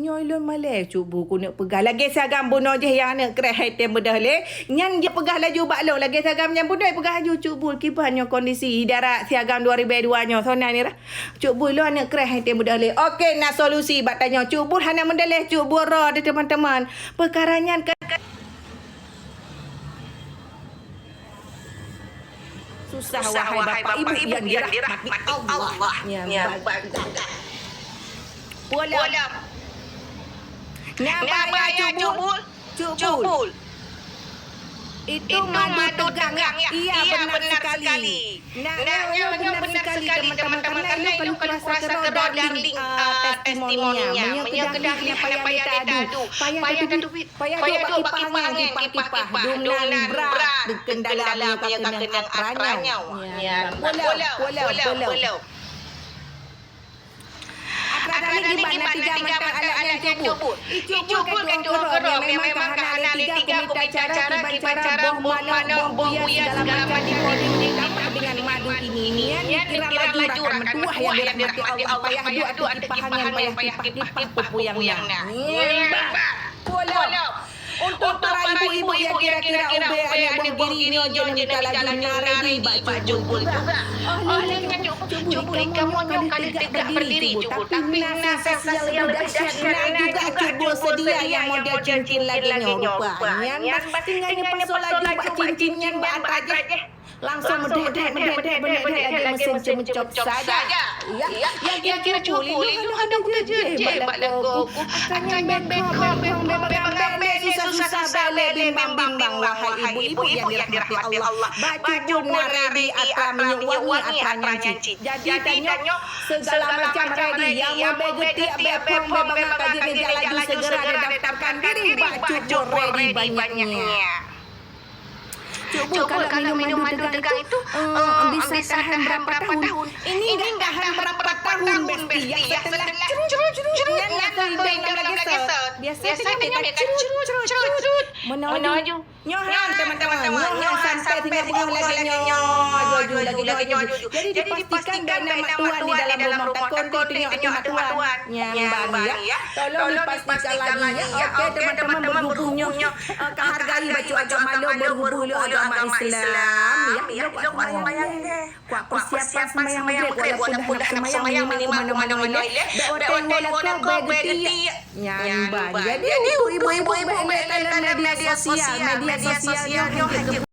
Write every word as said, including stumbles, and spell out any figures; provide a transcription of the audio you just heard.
Nyoe lôn malèe Cut Bul keuneuk peugah. Lagèe si agam bunoe jih nyang aneuk kreh hai tem beudôh lé. Nyan jipeugah laju bak lôn. Lagèe si agam nyan bunoe peugah laju Cut Bul. Kiban nyoe kondisi idarat si agam dua ribèe dua nyoe. Soe nan nirah? Cut Bul lôn aneuk kreh hai tem beudôh lé. Oke, na solusi bak tanyoe. Cut Bul hana meudaléh Cut Bul ro deh teman-teman. Peukara nyan ka Susah, wahai Bapak Ibu yang dirahmati Allah. Nyan, ba-, ba-, ba-, Pulang. Nyan bahaya Cut Bul. Cut Bul. Itu madu tegang, ya? Iya, benar sekali. Nah, nyoe benar sekali, teman-teman. Karena itu kalau kurasa keudroe darling, ah, testimoninya. Meunyoe keudroe darling, kenapa ya leta adu? Payah teubiet Payah duek bak kipah angén, kipah-kipah. Dum nan brat, dikeun dalam, meunyoe ka keunong atra nyoe. Nyan, pulau, pulau, pulau. Atra Darling kiban na tiga mantong alat nyan Cut Bul. Cut Bul ka tu'oh keudroe, memang ka hana lé tiga kumita cara, kiban cara boh manok, boh buya, segala macam dipoding ditambah dengan madu ini. Nyan dikira laju rakan meutuwah nyang dirahmati Allah. Payah duek ateueh kipah angén, payah kipah-kipah peue-peue nyang na. Nyan, bah. Pulang. Untuk para ibu-ibu yang kira-kira ubé aneuk boh diri nyoe, jeuet neumita laju, na ready bak Cut Bul juga. Oh, lé nyan Cut Bul, kamoe nyoe ka lheueh teugak berdiri Cut Bul, tapi na sensasi nyang leubeh dahsyat na juga Cut Bul seudia nyang model cincin lagèe nyoe rupa. Nyan bah tinggai neupasoe laju bak cincin nyan bak atra jih. Langsung meudèk-dèk, meudèk-dèk, meudèk-dèk lagèe meusén ceumeucop saja. Ya, ya, kira Cut Bul, ilôn hana meukeujeuet jih bak lakoe ku. Atra nyan bengkok, bengkok, bengkok, bengkok, susah-susah, bèk lé bimbang-bimbang, wahai ibu-ibu yang dirahmati Allah. Bak Cut Bul na ready atra minyeuk wangi, atra nyan cit. Jadi tanyoe segala macam ready. Nyang meubèe geutiek, bèe phôn, bèe bangat ka jeuet neujak laju, segera didaftarkan diri bak Cut Bul, ready banyaknya. Cut Bul, kalau minum madu tegang itu, eh, bisa tahan berapa tahun? Ini enggak tahan berapa tahun, Besti. Ya, setelah cerut, cerut, cerut, nyan langsung hidang lom lagèe sot. Biasa teunyum dia kan cerut, cerut, cerut. Meunoe laju. Nyoe han, teman-teman. Nyoe han sampai singoh beungoh lagèe nyoe. Aju, aju, lagèe nyoe, aju, aju. Jadi dipastikan bèk na mak tuan di dalam rumoh, takot teunyum mak tuan. Nyan bang, ya. Tolong dipastikan lagi, ya. Oke, teman-teman, berhubung nyoe, eh, ka hargai bacut agama lôn, berhubung lôn agama Islam, ya. Lôn kuat sembahyang lé. Kuat persiapan sembahyang Maghrib, walaupun dah hana sembahyang, minimal kumanoe ilèe. Bèk watèe ngon lakoe, bèk geutiek. Nyan bang. Jadi, ibu-ibu, ibu-ibu, bèk lé dalam media sosial. Media sosial nyoe hana